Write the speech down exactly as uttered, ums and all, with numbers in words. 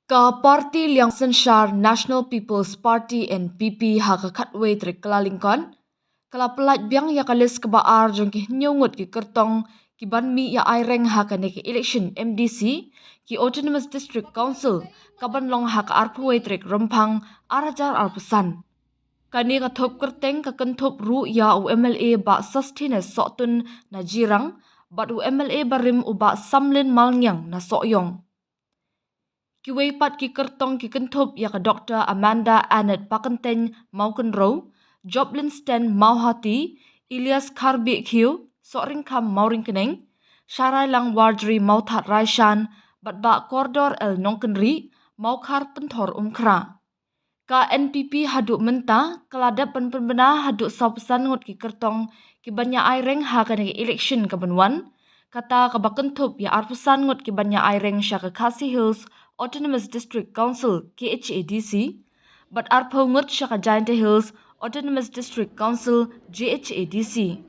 Ka party liang synshar National People's Party, N P P, ha ka khatwei tarik Kyllalyngkot ka la pyllait biang ïa ka list kaba ar jong ki hynñiew ngut ki kyrtong ki ban mih ïa ai reng ha kane ka election M D C ki Autonomous District Council ka ban long ha ka arphew wei tarik Rymphang ar hajar arphew san. Kane ka thup kyrteng ka kynthup ruh ïa u M L A Bah Sosthenes Sohtun na Jirang bad u M L A barim u Bah Samlin Malngiang na Sohiong. Kiwei pat ki kyrtong ki kynthup ïa ka Doctor Amanda Annet Pakyntein Mawkynrew, Joplin Sten Mawhati, Elias Kharbiehkhiew Sohryngkham Mawryngkneng, Sharailangwarjri Mawthadraishan bad Bah Kordor L Nongkynrih Mawkhar Pynthor Umkhrah. Ka N P P haduh mynta ka la dep ban pynbna haduh sawphew san ngut ki kyrtong ki ban ïa ai reng ha kane ka election ka ban wan, kata kaba kynthup ïa arphew san ngut ki ban ïa ai reng sha ka Khasi Hills Autonomous District Council, K H A D C, bad arphew ngut sha ka Jaintia Hills Autonomous District Council, J H A D C.